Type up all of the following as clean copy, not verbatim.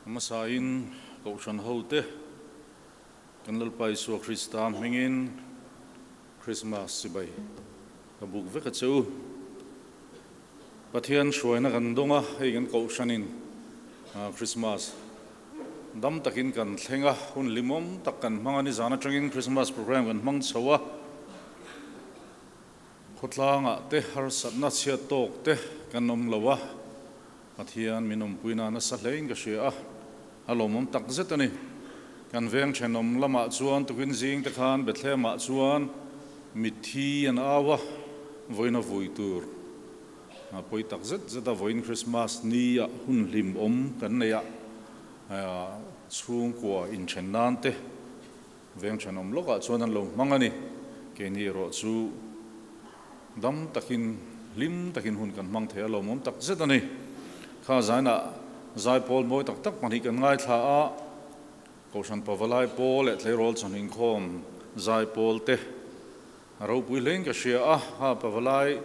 Hmasain Kohhran hote kan Lalpa Isua Krista hmingin Krismas chibai ka buk vek a che u. Pathian hruaina kan dawng a, hei kan Kohhranin Krismas dam takin kan thleng a, hun limawm tak kan hmang a, nizan atangin Krismas program kan hmang chho a. Khawtlangah te harsatna chhiat tawk te kan awm lo a, Pathian min awmpui na nasa hlein ka hria a, a lawmawm tak zet a ni. Kan veng thenawm lamah chuan tukin zing te khan Bethlehem-ah chuan mitthi an au a, vawiin a vui tur a pawi tak zet zet a, vawiin Krismas ni ah hun hlimawm kan nei a, chhungkua inthen nan te Veng thenawm lawkah chuan an lo hmang a ni. Keini erawh chu dam takin, hlim takin hun kan hmang thei a, lawmawm tak zet a ni. Kha zainah zaipawl mawi tak tak pahnih kan ngaithla a, Kohhran Pavalai pawl leh Tleirawl Chawhninkhawm zaipawl te a ropui hlein ka hria a, ha Pavalai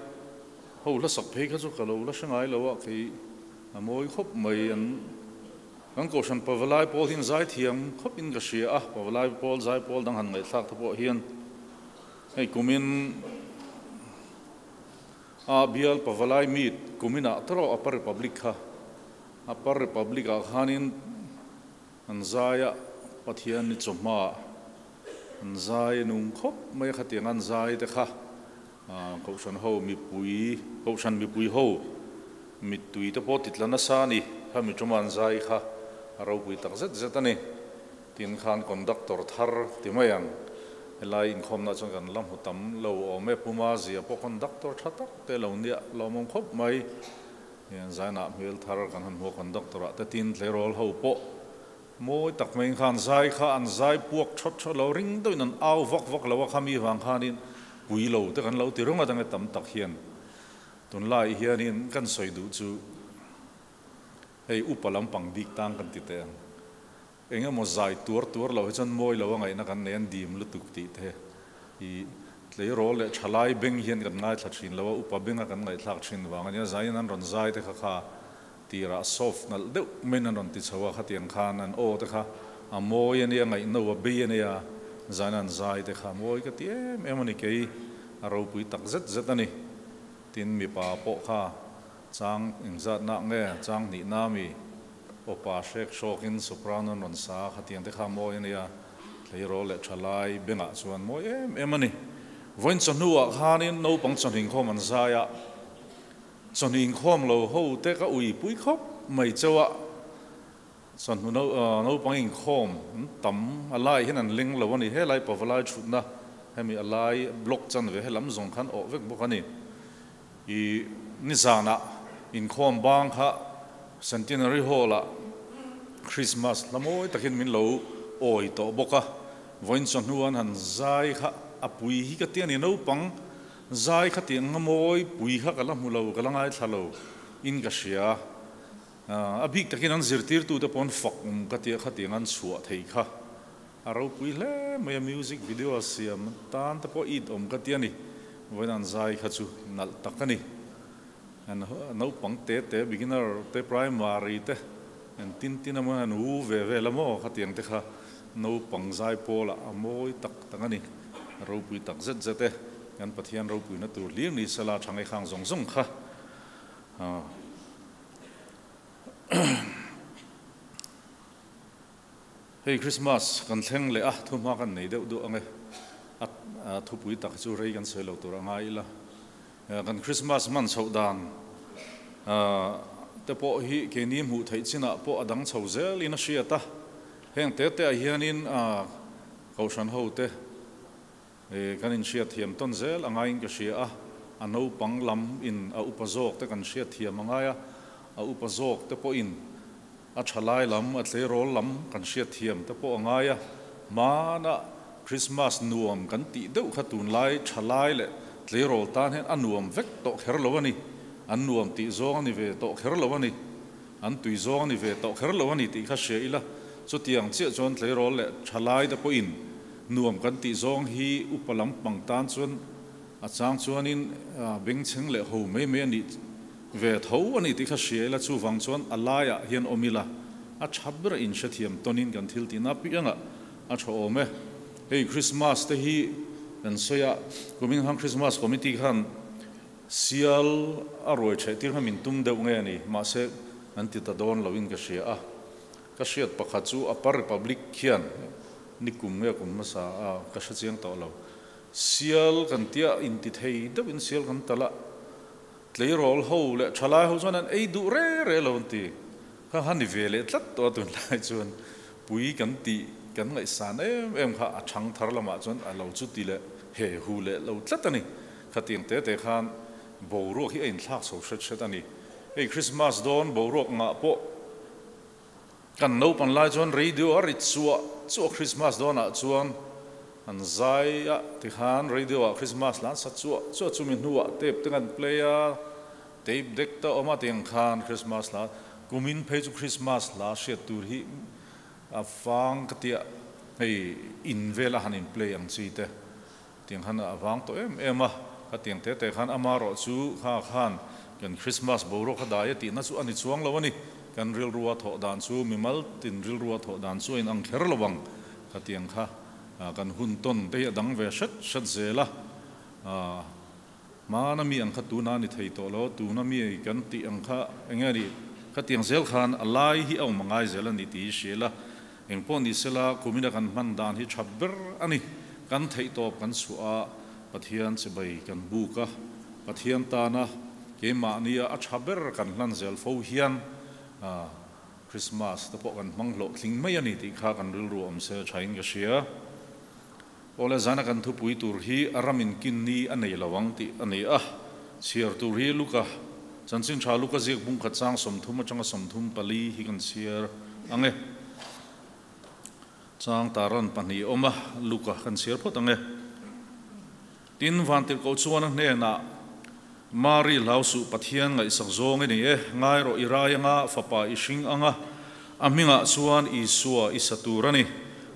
ho hlasak phei kha chu ka lo la hre ngai lo a, kei a mawi khawp mai an. Kan Kohhran Pavalai pawl hian zaithiam khawp in ka hria a, Pavalai pawl zai pawl dang han ngaihthlak te pawh hian hei kumin a bial Pavalai meet kumin ah tawrh Upper Republic kha Upper Republic ah khanin an zai a, Pathian ni chawhma ah an zai nung khawp mai a, khatiang an zai te kha Kohhran ho mipui, Kohhran mipui ho mittui te pawh titla nasa a ni. Kha mi ṭuma an zai kha a ropui tak zet zet a ni. Tin khan conductor thar ti mai ang. Helai inkhawmna chuan kan la hmu tam lo awm e. Puma zia pawh conductor ṭha tak te lo nia lawmawm khawp mai. Hian zainah hmel thar kan han hmu a conductor ah te tin tleirawl ho pawh mawi tak maiin khan zai kha an zai puak thawt thawt lo, ring deuhin an au vak vak lo a, khami vang khanin pui lo te kan lo ti reng a, dang e tam tak hian tunlai hianin kan sawi duh chu hei upa lampang bik tang kan ti teh ang, eng emaw zai tuar tuar lo hi chuan mawi lo a ngaihna kan nei an dim lutuk tih te hi tleirawl leh thalai beng hian kan ngaithla thin lo a, upa benga kan ngaihthlak thin vang a nia, zaiin an rawn zai te kha kha Tirah soft nalh deuh maiin an rawn ti chho a, khatiang khan an aw te kha a mawi a nia, ngaihno a bei a nia, zain an zai te kha mawi ka ti em em a ni, kei a ropui tak zet zet a ni. Tin, mipa pawh kha chang engzatna nge chang hnihna mi awpa hrek hrawkin soprano an rawn sa a, khatiang te kha mawi a nia, tleirawl leh thalai bengah chuan mawi em em a ni. Vawiin chawhnuah khanin naupang chawhninkhawm an zai a. Chawhnu inkhawm lo ho te ka ui pui khawp mai chauh a, chawhnu naupang inkhawm an tam a lai hian an leng lo a ni. Helai pavalai thutna hemi a lai block chanve helam zawng khan awh vek bawk a ni. I nizanah inkhawm bang kha Centenary Hall ah Christmas hla mawi takin min lo awi tawh bawk a, vawiin chawhnu an han zai kha a pui hi ka ti a ni. Naupang Zai kha tih anga mawi pui kha ka la hmu lo, ka la ngaithla lo in ka hria. A bik takin an zirtirtute pawh an fak awm ka tia kha tiang an chhuah thei kha a ropui hle mai a, music video a siam tan te pawh it awm ka tia ni. Vawiin an zai kha chu nalh tak a ni. An naupang te te, beginner te, primary te an tin tin a maw an u ve vel a maw kha tiang te kha naupang zai pawlah a mawi tak tak a ni. Ropui tak zet zet e, kan Pathian ropuina tur hlir ni sela tha ngei khang zawng zawng kha. Hei Christmas kan thleng leh a, thuhma kan nei deuh duh ang e. A thupui tak chu rei kan sawi lo tur a ngai ila. Kan Christmas hman chhoh dan te pawh hi keini hmuh theih chinah pawh a dang chho zelin a hriat a. Heng te te ah hianin Kohhran hote kan inhriatthiam tawn zel a ngaiin ka hria a, a naupang lam in a upa zawk te kan hriatthiam a ngai a, a upa zawk te pawhin a thalai lam, a tleirawl lam kan hriatthiam te pawh a ngai a, hmana Krismas nuam kan tih deuh kha tunlai thalai leh tleirawl tan hian a nuam vek tawh kher lo a ni, an nuam tih zawng a ni ve tawh kher lo a ni. An tui zawng a ni ve tawh kher lo a ni tih kha hria ila, chutiang chiah chuan tleirawl leh thalai te pawhin nuam kan tih zawng hi upa lam pang tan chuan a chang chuanin bengchheng leh ho mai mai a nih ve tho a ni tih kha hria ila, chuvang chuan a laiah hian awm ila a tha ber in hrethiam tawnin kan thil tihna piangah a tha awm e. Hei Christmas te hi kan sawi a, kumin khan Christmas committee khan sial a ruai theh tir kha min tum deuh nge a ni, mahse an ti ta dawn loin ka hria a. Ka hriat pakhat chu Upper Republic khian ni kum nge kum hmasa a ka hre chiang tawh lo. Sial kan tia inti thei deuhin sial kan talh a, tleirawl ho leh thalai ho chuan an ei duh re re lo an ti. Kha kha ni ve leh tlat tawh a tunlai chuan pui kan tih kan ngaihsan em em kha a thang thar lamah chuan a lo chu ti leh he hu leh lo tlat a ni. Khatiang te te khan boruak hi a inthlak chho hret hret a ni. Hei Christmas dawn boruak ngah pawh Kan naupan lai chuan radio a rit chuah chuah Christmas dawnah chuan an zai a tikhan radio ah Christmas la an sa chuah chuah chumi hnuah tape te kan play a, tape deck te a awm a tiang khan Christmas la kumin phei chu Christmas la hriat tur hi a vang ka tia hei in vela han in play ang chi te Tiang khan a vang tawh em em a, ka tiang te te khan amarawh chu kha khan kan Christmas boruak kha dai a tihna chu a ni chuang lo a ni. Kan rilrua thawh dan chu mimal tin rilrua thawh dan chu a inang kher lo ang. Ka tiang kha kan hun tawn te hi a dang ve hret hret zel a, hmana mi ang kha tuna a ni thei tawh lo, tuna mi kan tih ang kha eng nge ni, ka tiang zel khan a lai hi a awm a ngai zel a ni tih hi hria ila. Engpawh ni sela, kumina kan hman dan hi tha ber a ni. Kan theihtawp kan chhuah a, Pathian chibai kan buk a, Pathian tana keimahnia a tha ber kan hlan zel fo hian Christmas te pawh kan hmang hlawhtling mai a ni tih kha kan rilru awm se thain ka hria. Awle zana kan thupui tur hi a ram in kin ni a nei lo ang tih a ni a, chhiar tur hi Luka, Chanchin Tha Luka ziak bung khat chang 30 atanga 34 hi kan chhiar ang e. Chang taran pahnih awm a, Luka kan chhiar phawt ang e. Tin, Vantirhkoh chuan a hnenah, Mari hlau suh Pathian ngaihsak zawng i ni e, ngai rawh i rai anga fapa i hring anga, a hmingah chuan Isua i sa tur a ni.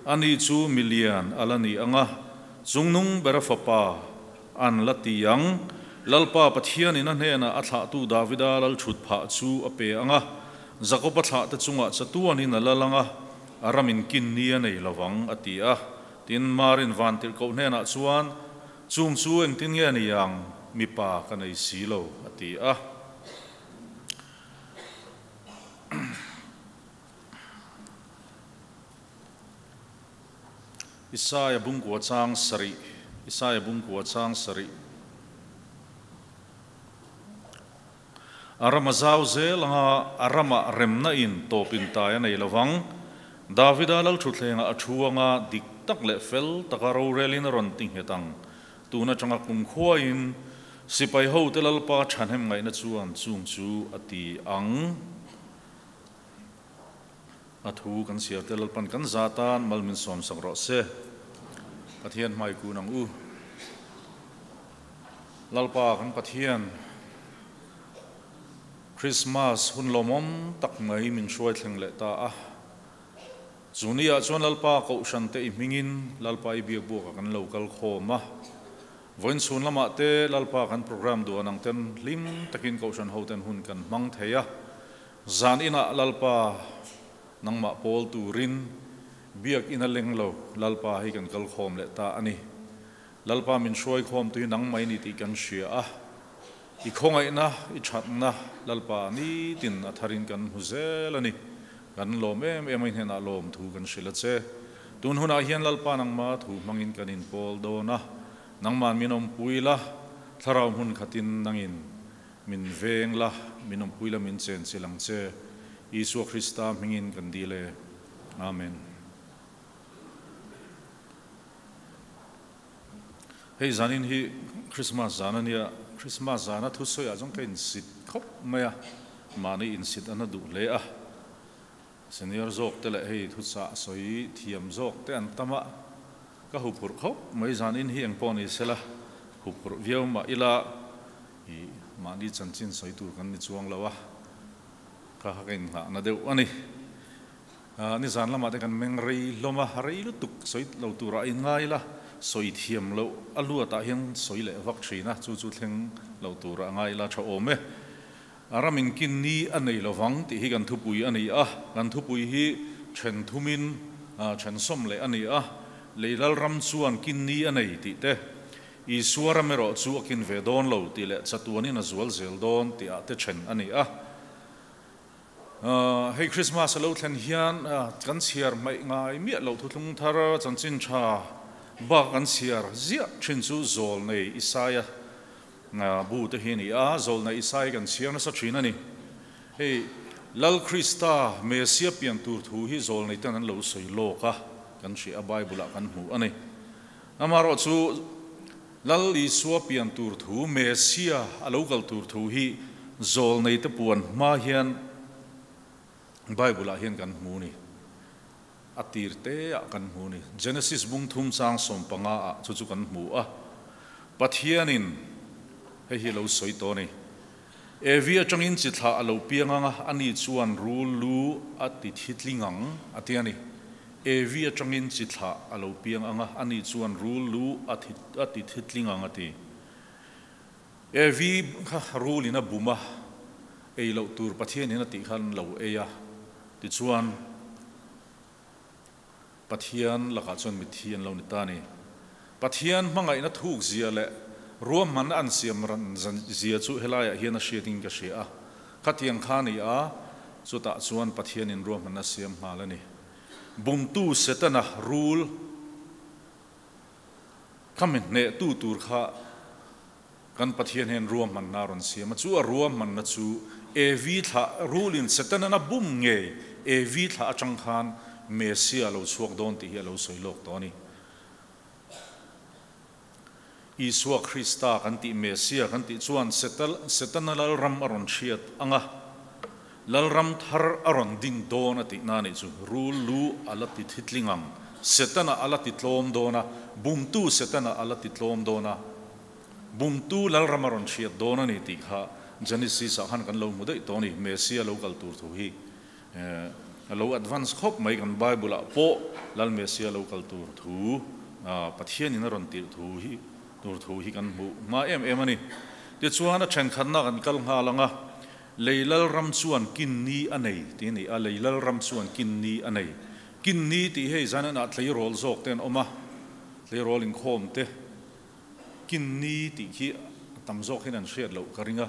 Ani chu milian a la ni anga, chungnung bera fapa an la ti ang. Lalpa Pathianin a hnenah a thlahtu Davida lal thut phah chu a pe anga, Jakoba thlahte chungah chatuanin a lal anga, a ramin kin ni a nei lovang, a ti a. Tin, Marin Vantirhkoh hnenah chuan, Chung chu engtin nge ni ang, mipa ka nei si lo, a ti a. Isaia bungkua chang sarih, Isaia bungkua chang sarih. A ram a zau zel anga a ramah remna in tawp in tai a nei lo vang. Davida lalthutthlengah a thu anga dik tak leh fel taka rorelin a rawn ti nghet ang. Tun atanga kumkhuain sipai hote Lalpa thahnem ngaihna chuan chung chu a ti ang. A thu kan chhiar te Lalpan kan za tan mal min sawmsak rawh se. Pathian hmai kun ang u. Lalpa kan Pathian, Christmas hun lawmawm tak mai min hruai thleng leh ta a. Chu ni ah chuan Lalpa Kohhran te i hmingin Lalpa i biak buak ah kan lo kal khawm a. Vawiin chhun lamah te Lalpa kan program duan ang ten hlim takin Kohhran ho ten hun kan hmang thei a. Zan inah Lalpa nangmah pawl turin biak in a leng lo, Lalpa hei kan kal khawm leh ta a ni. Lalpa min hruai khawm tu hi nangmah i ni tih kan hria a, i khawngaihna, i thatna Lalpa nitin a tharin kan hmu zel a ni. Kan lawm em em a, i hnenah lawm thu kan hrilh a che. Tun hunah hian Lalpa nangmah thu hmangin kan inpawl dawn a, nangmah min awmpui la, thlarau hmun khatin nangin Min veng la, min awmpui la, min chen chilh ang che. Isua Krista hmingin kan dil e. Amen. Hei zanin hi Christmas zan a nia, Christmas zana thusawiah chuan ka insit khawp mai a, mahni insit a na duh hle a. Senior zawk te leh hei thuchah sawi thiam zawk te an tam a, ka huphurh khawp mai zanin hi engpawh ni sela huphurh viau mah ila i mahni chanchin sawi tur kan ni chuang lo a, kha kha ka innghahna deuh a ni. Nizan lamah te kan meng rei hlawm a, rei lutuk sawi lo turah a inngai ila, sawi thiam loh a luatah hian sawi leh vak thin a, chu chu thleng lo turah a ngai ila tha awm e. Ramin kin ni a nei lovang tih hi kan thupui a ni a, kan thupui hi then thumin then sawm leh a ni a, Lei Lalram chuan kin ni a nei tih te, Isua ram erawh chu a kin ve dawn lo tih leh chatuanin a zual zel dawn tih ah te then a ni a. Hei Krismas a lo thlen hian kan chhiar hmaih ngai miah loh thuthlung thar chanchin tha bak kan chhiar ziah thin chu Zawlnei Isaia bu te hi a ni a, Zawlnei Isaia kan chhiar nasa thin a ni. Hei Lal Krista Mesia pian tur thu hi Zawlnei ten an lo sawi lawk a, kan hria a, Bible ah kan hmu a ni. Amaherawh chu Lal Isua pian tur thu, Mesia a lo kal tur thu hi zawlneite puan hma hian Bible-ah hian kan hmu ni. A tir teah kan hmu ni. Genesis bung thum chang 15-ah chu chu kan hmu a. Pathianin hei hi a lo sawi tawh a ni. Evi atangin chi thlah a lo piang ang a, ani chuan rul lu a ti thi tling ang, a ti a ni. Evi atangin chi thlah a lo piang ang a, ani chuan rul lu a thi a ti thi tling ang, a ti. Evi kha rulin a bum a, ei loh tur Pathianin a tih khan lo ei a, tichuan Pathian lakah chuan mitthi an lo ni ta a ni. Pathian hmangaihna thuk zia leh ruahmanna an siam ran zia chu helaiah hian a hriatin ka hria a. Khatiang kha a ni a, chutah chuan Pathianin ruahmanna a siam nghal a ni. Bumtu Setana rul kha mi hnehtu tur kha Kan Pathian hian ruahmanna a rawn siam a, chu a ruahmanna chu Evi thlah rulin Setanan a bum ngei Evi thlah atang khan Messia a lo chhuak dawn tih hi a lo sawi lawk tawh a ni. Isua Krista kan tih Messia kan tih chuan Setana lalram a rawn hriat ang a, lalram thar a rawn ding dawn a tihna a nih chu. Rul lu a la ti thitling ang, Setana a la ti tlawm dawn a, bumtu Setana a la ti tlawm dawn a, Bumtu Lalram a rawn hriat dawn a ni tih kha Genesis ah khan kan lo hmu daih tawh a ni. Messia lo kal tur thu hi a lo advance khawp mai kan Bible ah pawh Lal Messia lo kal tur thu Pathian in a rawn tirh thu hi tur thu hi kan hmuh hma em em a ni. Tichuan a thenkhatna kan kal nghal ang a, Lei Lalram chuan kin ni a nei tih a ni a, Lei Lalram chuan kin ni a nei. Kin ni tih hei zanin ah tleirawl zawk te an awm a, tleirawl inkhawm te, Kin ni tih khi a tam zawk hian an hriat loh ka ring a.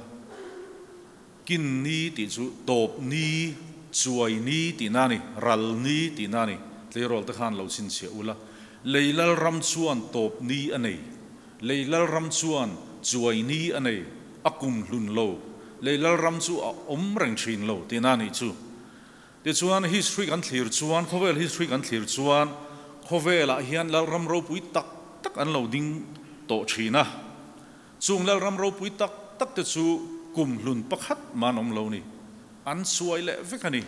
Kin ni tih chu tawp ni, chuai ni tihna a ni, ral ni tihna a ni. Tleirawl te khan lo chhinchhiah ula. Lei Lalram chuan tawp ni a nei. Lei Lalram chuan chuai ni a nei. A kum hlun lo. Lei Lalram chu a awm reng thin lo tihna a nih chu. Tichuan history kan thlir chuan, khawvel history kan thlir chuan khawvelah hian Lalram ropui tak tak an lo ding tawh thin a. Chung Lalram ropui tak tak te chu kum hlun pakhat mah an awm lo ni. An suai leh vek a ni.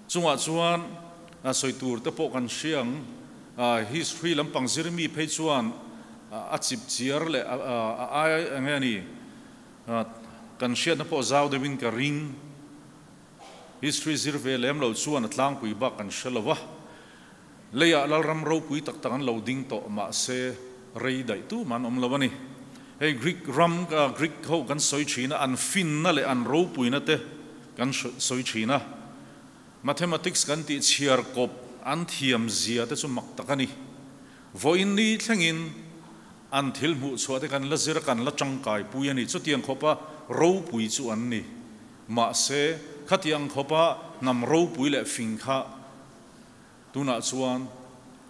Chungah chuan sawi tur te pawh kan hria ang. History lampang zirmi phei chuan a chip chiar leh a ai enge a ni kan hriatna pawh zau deuhin ka ring. History zir ve lem lo chuan a tlangpui bak kan hre lo a, leiah Lalram ropui tak tak an lo ding tawh mahse rei daih tu mah an awm lo a ni. Hei Greek ram Greek ho kan sawi thin a, an finna leh an ropuina te kan sawi thin a, Mathematics kan tih chhiar kawp an thiam zia te chu mak tak a ni. Vawiin ni thlengin an thil hmuh chhuah te kan la zir a, kan la tangkai pui a ni. Chutiang khawpa ropui chu an ni. Mahse, khatiang khawpa hnam ropui leh fing kha tunah chuan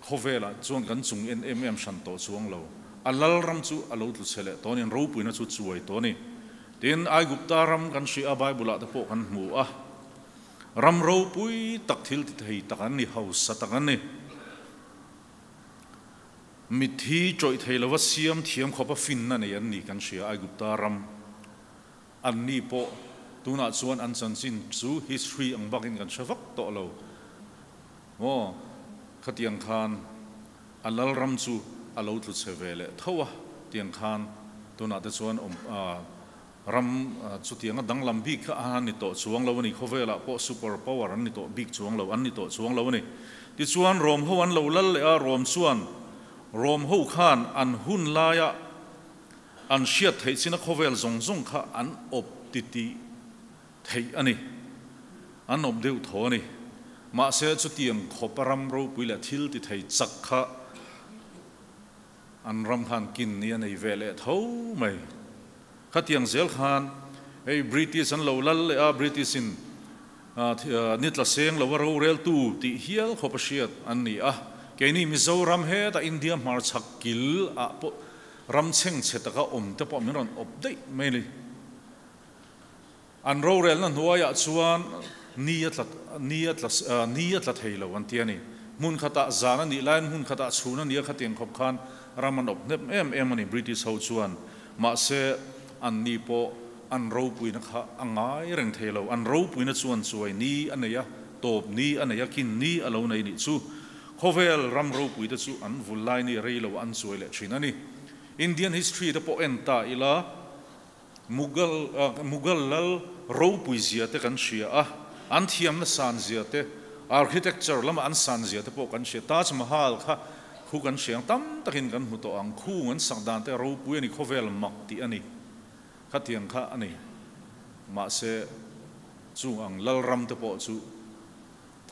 khawvelah chuan kan chung en em em hran tawh chuang lo. A lal ram chu a lo tlu chhe leh tawh a ni, ropuina chu chuai tawh a ni. Tin, Aigupta ram kan hria a, Bible-ah te pawh kan hmu a, ram ropui tak thil ti thei tak an ni, hausa tak an ni. Mitthi tawih thei lova siam thiam khawpa finna nei an ni kan hria Aigupta ram. Anni pawh tunah chuan an chanchin chu history ang bakin kan hre vak tawh lo maw? Khatiang khan a lalram chu a lo tlu chhe ve leh tho a, tiang khan tunah te chuan awm ram chutianga danglam bik kha a ni tawh chuang lo a ni, khawvelah pawh super power an ni tawh bik chuang lo, an ni tawh chuang lo a ni. Tichuan Rom ho an lo lal leh a, Rom chuan Rom ho khan an hun laia, An hriat theih china khawvel zawng zawng kha an awp ti tih theih a ni. An awp deuh thaw a ni. Mahse chutiang khawpa ram ropui leh thil ti thei chak kha an ram khan kin ni a nei ve leh tho mai. Khatiang zel khan hei British an lo lal leh a, British in ni tla seng lo a roreltu tih hial khawpa hriat an ni a. Keini Mizoram hetah India hmarchhak kil ah pawh ram chhengchhe taka awm te pawh min rawn awp daih mai a ni. An rorelna hnuaiah chuan ni a tla ni a tla ni a tla thei lo an ti a ni. Hmun khatah zan a nih laiin hmun khatah chhun a nia khatiang khawp khan ram an awp hnep em em a ni British ho chuan. Mahse an ni pawh an ropuina kha a ngai reng thei lo. An ropuina chuan chuai ni a nei a, tawp ni a nei a, kin ni a lo nei nih chu. Khawvel ram ropuite chu an vul lai ni rei lo an chuai leh thin a ni. Indian history te pawh en ta ila. Mughal Mughal lal ropui zia te kan hria a, an thiamna san zia te, architecture lama an san zia te pawh kan hria. Taj Mahal kha khu kan hria ang, tam takin kan hmu tawh ang, khung an sak dan te a ropui a ni, khawvel mak tih a ni, khatiang kha a ni. Mahse, chung ang lal ram te pawh chu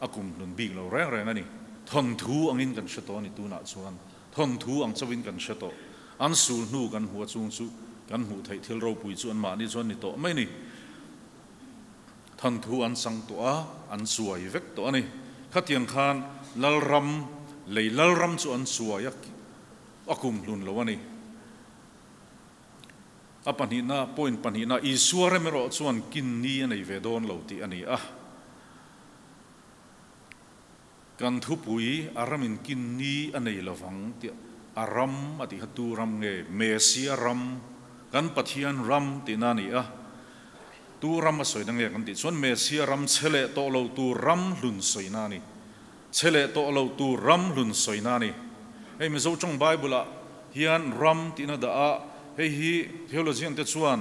a kum hlun bik lo reng reng a ni. Thawnthu angin kan hre tawh a ni tunah chuan. Thawnthu ang chauhin kan hre tawh. An sul hnu kan hmu a chung chu kan hmuh theih thil ropui chu anmahni chuan ni tawh mai a ni. Thawnthu an chang tawh a, an chuai vek tawh a ni. Khatiang khan Lalram, lei Lalram chu an chuai a, a kum hlun lo a ni. A pahnihna, point pahnihna, Isua rem erawh chuan kin ni a nei ve dawn lo tih a ni a. Kan thupui a ramin kin ni a nei lovang tih a ram a tih kha tu ram nge? Mesia ram, kan Pathian ram tihna a ni a. Tu ram a sawina nge kan tih chuan Mesia ram chhe leh tawh lo tur ram hlun sawina a ni. Chhe leh tawh lo tur ram hlun sawina a ni. Hei Mizo tawng Bible-ah hian ram tihna dah a, hei hi theologian te chuan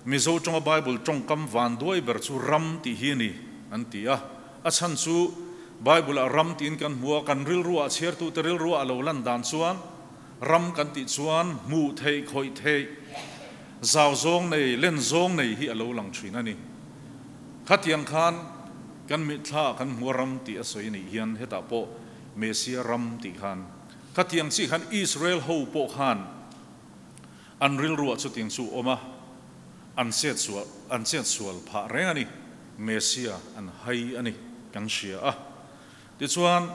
Mizo tawnga Bible tawngkam van duai ber chu ram tih hi a ni an ti a. A chhan chu Bible-ah ram tiin kan hmu a, kan rilruah chhiartute rilruah a lo lan dan chuan ram kan tih chuan hmuh theih, khawih theih, zau zawng nei, len zawng nei hi a lo lang thin a ni. Khatiang khan kan mitthla kan hmu a ram tih a sawi a nih hian hetah pawh Mesia ram tih khan khatiang chi khan Israel ho pawh khan An rilruah chutiang chu awm a, an chetsual an chetsual phah reng a ni. Mesia an hai a ni kan hria a. Tichuan,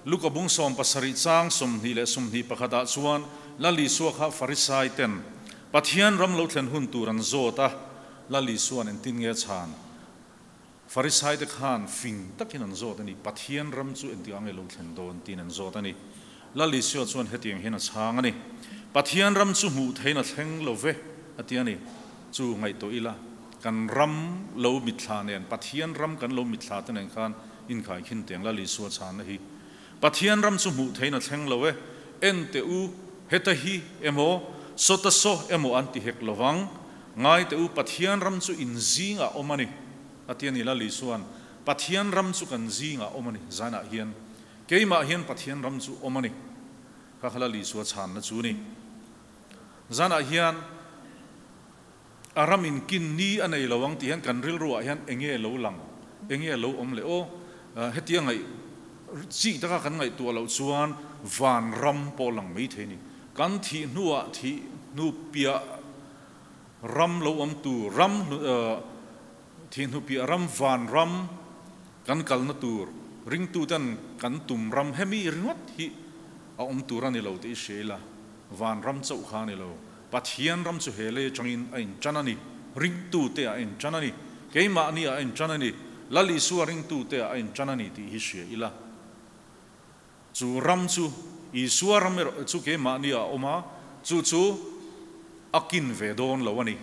Luka bung 17 chang 20 leh 21 ah chuan Lal Isua kha Farisai ten Pathian ram lo thlen hun tur an zawt a, Lal Isua'n engtin nge a chhan? Farisai te khan fing takin an zawt a ni, Pathian ram chu engtikah nge lo thlen dawn tiin an zawt a ni. Lal Isua chuan hetiang hian a chhang a ni, Pathian ram chu hmuh theihin a thleng lo ve, a ti a ni. Chu ngaihtuah ila, kan ram lo mitthla nen, Pathian ram kan lo mitthla te nen khan inkhai khin teng Lal Isua chhanna hi. Pathian ram chu hmuh theihin a thleng lo e, en teh u, heta hi emaw, sawta saw emaw an ti hek lovang, ngai teh u, Pathian ram chu in zingah awm a ni, a ti a ni. Lal Isua'n, Pathian ram chu kan zingah awm a ni, zanah hian keimah hian Pathian ram chu awm a ni, kha kha Lal Isua chhanna chu ni. Zanah hian a ram in kin ni a nei lo ang tih hian kan rilruah hian enge lo lang, enge lo awm leh aw, hetia ngaih chi taka kan ngaihtuah loh chuan van ram pawh lang mai thei a ni. Kan thih hnuah thih hnu piah ram lo awm tur, ram thih hnu piah ram van ram kan kalna tur ringtuten kan tum ram hemi ringawt hi a awm tur a ni lo tih i hria ila, van ram chauh kha a ni lo. Pathian ram chu he lei atangin a intan a ni, ringtute ah a intan a ni, keimahni ah a intan a ni, Lal Isua ringtute ah a intan a ni tih hi hria ila. Chu ram chu Isua ram erawh chu keimahni ah a awm a, chu chu a kin ve dawn lo a ni.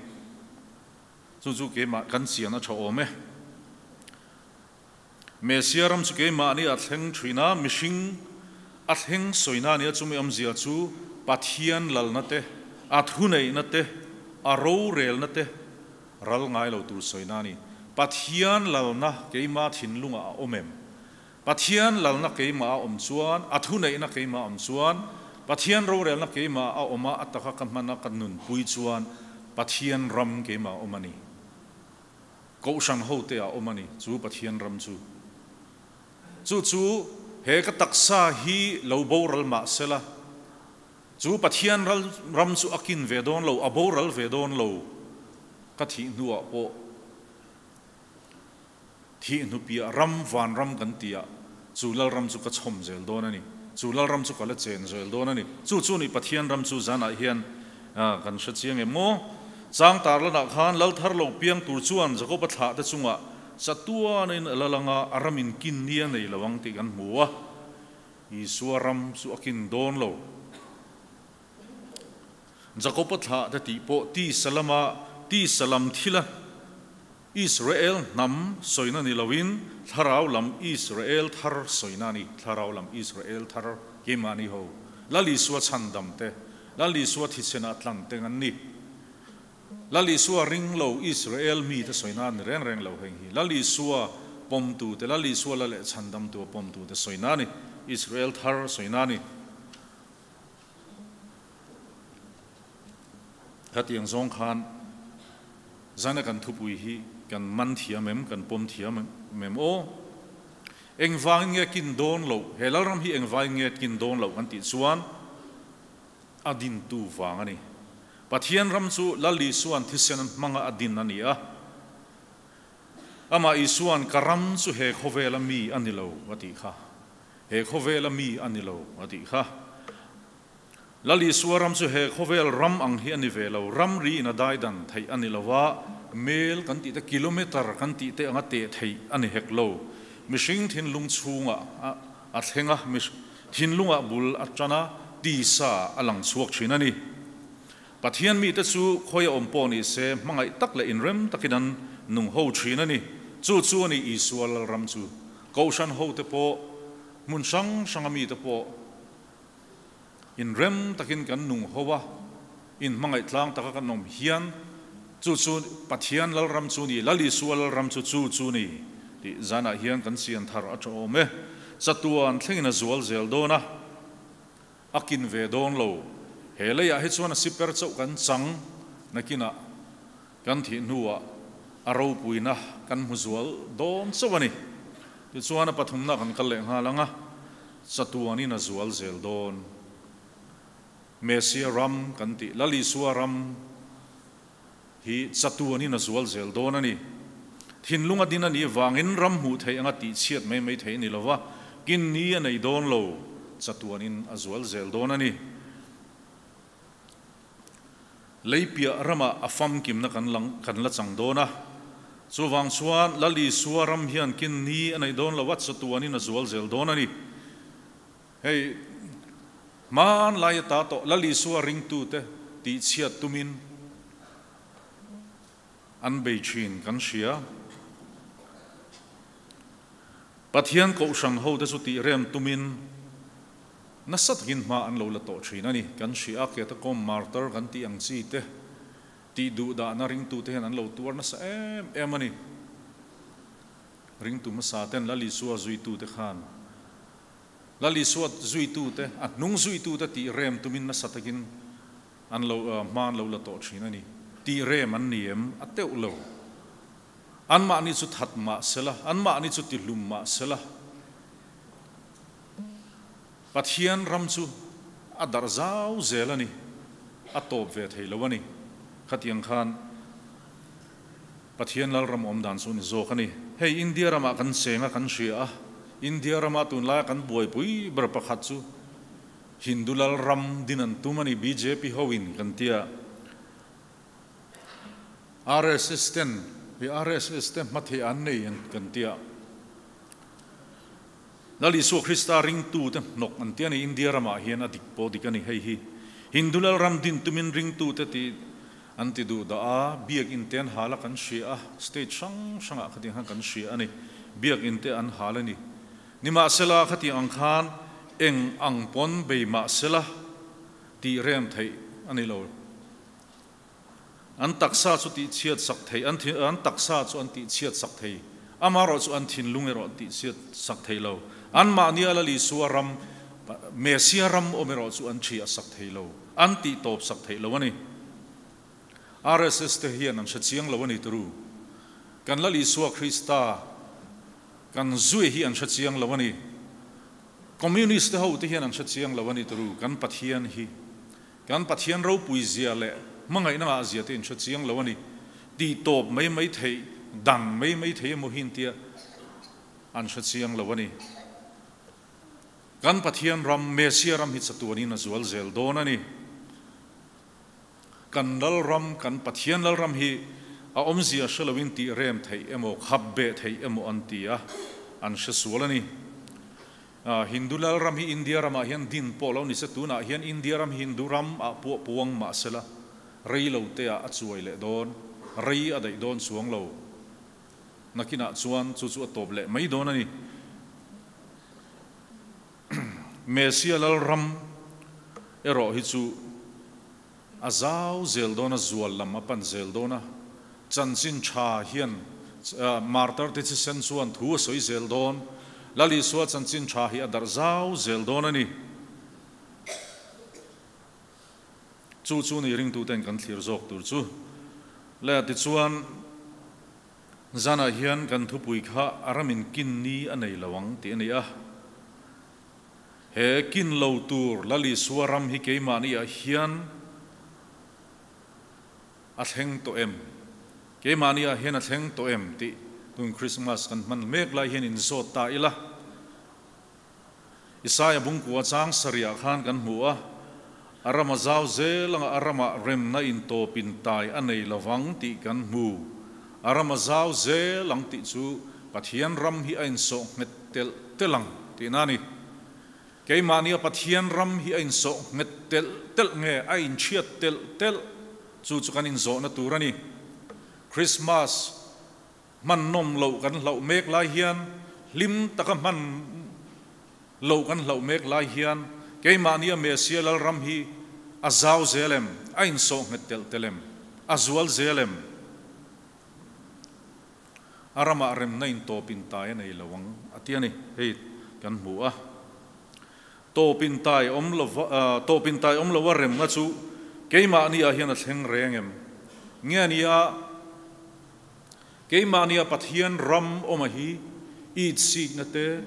Chu chu keimah kan chian a tha awm e. Mesia ram chu keimahni a thleng thin a, mihring a thleng sawina a nia, chumi awmzia chu Pathian lalna te, a thuneihna te, a rorelna te ral ngai lo tur sawina a ni. Pathian lalna keima thinlungah a awm em? Pathian lalna keimah a awm chuan, a thuneihna keimah a awm chuan, Pathian rorelna keimah a awm a, a taka ka hman a, ka nunpui chuan Pathian ram keimah a awm a ni. Kohhran hote ah awm a ni, chu Pathian ram chu. Chu chu he ka taksa hi lo boral mah sela, chu Pathian ram chu a kin ve dawn lo, a boral ve dawn lo, ka thih hnuah pawh thih hnupiah ram, van ram kan tih ah chu Lalram chu ka chhawm zel dawn a ni, chu Lalram chu ka la chen zel dawn a ni. Chu chu ni Pathian ram chu zanah hian kan hre chiang em maw? Chang tarlanah khan Lal thar lo piang tur chuan Jakoba thlah te chungah chatuanin a la lang a, a ram in kin ni a nei lo ang tih kan hmu a, Isua ram chu a kin dawn lo. Jakoba thlah te tih pawh tisa lama tisa lam thila Israel hnam sawina ni loin thlarau lam Israel thar sawina a ni. Thlarau lam Israel thar keimahni ho Lal Isua chhandam te, Lal Isua thisen ah tlan teng an ni. Lal Isua ring lo Israel mi te sawina a ni reng reng lo heng hi. Lal Isua pawmtu te, Lal Isua la leh chhandamtu a pawmtu te sawina a ni. Israel thar sawina a ni. Khatiang zawng khan zana kan thupui hi kan man thiam em, kan pawm thiam em aw? Engvangin nge kin dawn loh, he Lalram hi engvangin nge kin dawn loh kan tih chuan a dintu vang a ni. Pathian ram chu Lal Isua'n thisen hmanga a din a ni a. Amah Isua'n ka ram chu he khawvela mi a ni lo a tih kha. He khawvela mi a ni lo a tih kha. Lal Isua ram chu he khawvel ram ang hi a ni ve lo, ramri in a daidan theih a ni lo a, mel kan tih te, kilometer kan tih te anga teh theih a ni hek lo. Mihring thinlung chhungah a thleng a, thinlungah bul a tan a, tisa a lang chhuak thin a ni. Pathian mite chu khawi a awm pawh ni se, hmangaih tak leh inrem takin an nung ho thin a ni. Chu chu a ni Isua Lalram chu. Kohhran hote pawh, hmun hrang hranga mite pawh, Inrem takin kan nung ho a, inhmangaih tlang taka kan awm hian chu chu Pathian Lalram chu ni, Lal Isua Lalram chu chu chu ni tih zanah hian kan sian thar a tawm e. Chatuan thlengin a zual zel dawn a, a kin ve dawn lo. He leiah hi chuan a siper chauh kan chang nakinah kan thih hnuah a ropuina kan hmu zual dawn chauh a ni. Tichuan a pathumna kan kal leh nghal ang a, chatuanin a zual zel dawn. Mesia ram kan tih, Lal Isua ram hi chatuanin a zual zel dawn a ni. Thinlung a din a nih vangin ram hmuh theih anga tihchhiat mai mai theih a ni lo va, kin ni a nei dawn lo, chatuanin a zual zel dawn a ni. Lei piah ramah a famkimna kan lang kan la chang dawn a. Chuvang chuan Lal Isua ram hian kin ni a neih dawn lo a, chatuanin a zual zel dawn a ni. Hei hmanlai ata tawh Lal Isua ringtute tihchhiat tumin an bei thin kan hria. Pathian kohhran hote chu tihrem tumin Nasa takin hma an lo la tawh thin a ni. Kan hria a, Catacomb Martyr kan tih ang chi te, tih duh dahna ringtute hian an lo tuar nasa em em a ni. Ringtu hmasa ten Lal Isua zuitute khan Lal Isua zuitute, a hnung zuitute tih rem tumin nasa takin an lo hma an lo la tawh thin a ni. Tih rem an ni em? A teuh lo. Anmahni chu that mah sela, anmahni chu tihlum mah sela. Pathian ram chu a darh zau zel a ni, a tawp ve thei lo a ni. Khatiang khan Pathian Lalram awm dan chu ni zawk a ni. Hei India ramah kan cheng a, kan hria a, India rama tunlaia kan buaipui ber pakhat chu Hindu Lalram din an tum a ni, bjp hoin kan tia. RSS ten, hei RSS te hmatheh an nei kan tia. Lal Isua Krista ringtute hnawk an ti a ni. India ramah hian a dik pawh dik a ni hei hi. Hindu Lalram din tumin ringtute tih an ti duh dah a, biakinn te an hal a kan hria a, state hrang hrangah khatiang khan kan hria a ni. Biakinn te an hal a ni. Nimahsela khatiang ang khan eng ang pawn bei mahsela tih rem theih a ni lo. An taksa chu tihchhiat sak thei, an an taksa chu an tihchhiat sak thei, amaherawh chu an thinlung erawh an tihchhiat sak thei lo. Anmahni a Lal Isua ram, Mesia ram awm erawh chu an ṭhiah sak thei lo, an tihtawp sak theih lo a ni. RSS te hian an hre chiang lo a ni turu. Kan Lal Isua Krista kan zui hi an hre chiang lo a ni. Communist te ho te hian an hre chiang lo a ni turu kan Pathian hi. Kan Pathian ropui zia leh hmangaihna ngah zia te in hre chiang lo a ni. Tih tawp mai mai theih, dan mai mai thei emaw hi intia an hre chiang lo a ni. Kan Pathian ram, Mesia ram hi chatuanin a zual zel dawn a ni. Kan Lalram, kan Pathian Lalram hi a awmzia hre loin tih rem theih emaw, khap beh theih emaw an ti a, an hre sual a ni. Hindu Lalram hi India ramah hian din pawh lo ni se, tunah hian India ram hi Hindu ram ah puah puang mah sela, rei lo te ah a chuai leh dawn, rei a daih dawn chuang lo. Nakinah chuan chu chu a tawp leh mai dawn a ni. Mesia Lalram erawh hi chu a zau zel dawn a, zual lam a pan zel dawn a, chanchin tha hian martar te thisen chuan thu a sawi zel dawn, Lal Isua chanchin tha hi a darh zau zel dawn a ni. Chu chu ni ringtuten kan thlir zawk tur chu. Le tichuan Zanah hian kan thupui kha a ramin kin ni a nei lo ang tih a ni a. He kin lo tur Lal Isua ram hi keimahniah hian a thleng tawh em? Keimahniah hian a thleng tawh em tih tun Krismas kan hman mek lai hian inzawt ta ila. Isaia bungkua chang sarihah khan kan hmu a, a ram a zau zel anga a ramah remna intawp intai a nei lovang tih kan hmu. A ram a zau zel ang tih chu Pathian ram hi a insawh nghet telh telh ang tihna a ni. Keimahnia Pathian ram hi a insawh nghet telh telh nge a inchhiat telh telh chu chu kan inzawhna tur a ni. Krismas Hman nawm loh kan hlauh mek lai hian, hlim taka hman loh kan hlauh mek lai hian, keimahnia Mesia Lalram hi a zau zel em? A insawh nghet telh telh em? A zual zel em? A ramah remna intawp intai a nei lo ang a ti a ni. Hei kan hmu a. Tawp intai awm lova, tawp intai awm loa remna chu keimahniah hian a thleng reng em? Nge nia Keimahnia Pathian ram awma hi itsikna te,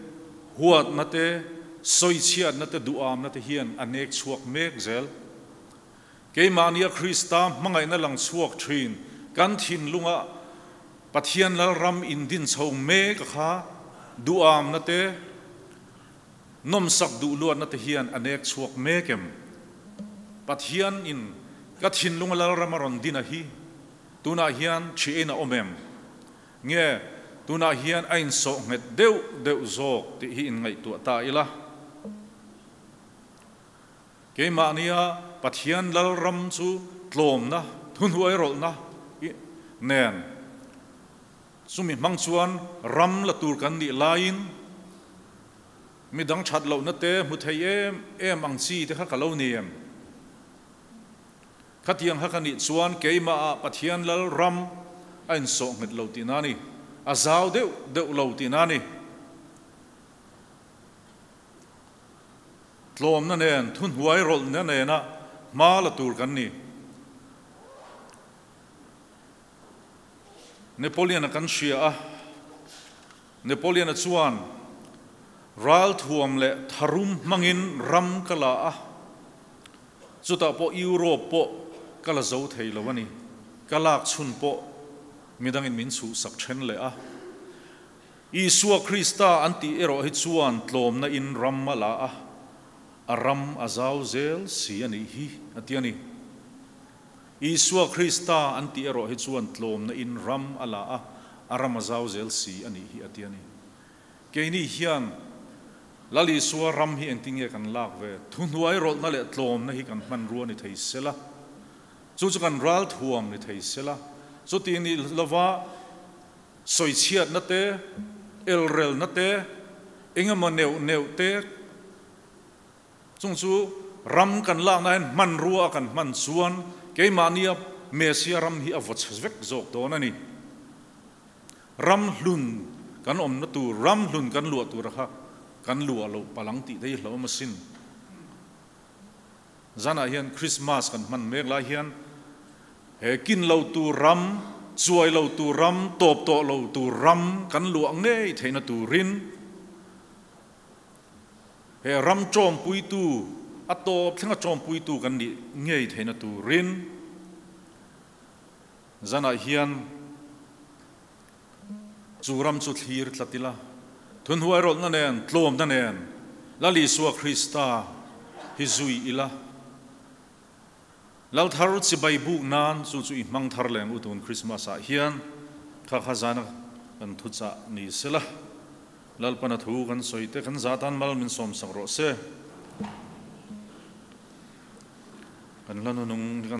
huatna te, sawichhiatna te, duhamna te hian a nek chhuak mek zel. Keimahnia Krista hmangaihna lang chhuak thin kan thinlunga Pathian Lalram indin chho mek a kha duhamna te, nawmsak duh luatna te hian a nek chhuak mek em? Pathian in ka thinlunga Lalram a rawn din a hi Tunah hian ṭhiain a awm em? Nge tunah hian a insawh nghet deuh deuh zawk tih hi inngaihtuah ta ila. Keimahnia Pathian Lalram chu tlawmna, thuhnuai rawlhna nen chumi hmang chuan ram la tur kan nih laiin midang ṭhat lohna te hmu thei em em ang chi te kha ka lo ni em? Khatiang kha ka nih chuan keimahah Pathian Lal ram a insawh nghet lo tihna a ni, a zau deuh deuh lo tihna a ni. Tlawmna nen, thuhnuai rawlhna nena hma la tur kan ni. Napoleon-a kan hria a, Napoleon-a chuan ralthuam leh tharum hmangin ram ka la a, Chutah pawh Europe pawh ka la zo thei lo a ni. Ka lak chhun pawh midangin min chhuhsak then leh a. Isua Krista an tih erawh hi chuan tlawmna in ram a la a, a ram a zau zel si a nih hi a ti a ni. Isua Krista an tih erawh hi chuan tlawmna in ram a la a, a ram a zau zel si a nih hi a ti a ni. Keini hian Lal Isua ram hi engtin nge kan lak ve? Thuhnuai rawlhna leh tlawmna hi kan hmanrua ni thei sela, chu chu kan ral thuam ni thei sela, chuti ni lova sawichhiatna te, elrelna te, engemaw neuh neuh te, chung chu ram kan lakna hian hmanrua a kan hman chuan keimahnia Mesia ram hi a vaw chhe vek zawk dawn a ni. Ram hlun kan awmna tur, ram hlun kan luah tura kha kan luah loh palang tih te hi hlauhawm asin. Zanah hian Christmas kan hman mek lai hian he kin lo tur ram Chuai lo tur ram, tawp tawh lo tur ram kan luah ngei theihna turin he ram ṭawmpuitu, a tawp thlenga ṭawmpuitu kan nih ngei theihna turin zanah hian chu ram chu thlir tlat ila, thunhuai rawlhna nen, tlawmna nen Lal Isua Krista hi zui ila. Lal thar chibai buk nan chu chu i hmang thar leng u tun Christmas ah hian kha kha zana kan thu chah ni sela Lalpana thu kan sawi te kan za tan mal min sawm sak rawh se. Kan hla nunung hi kan.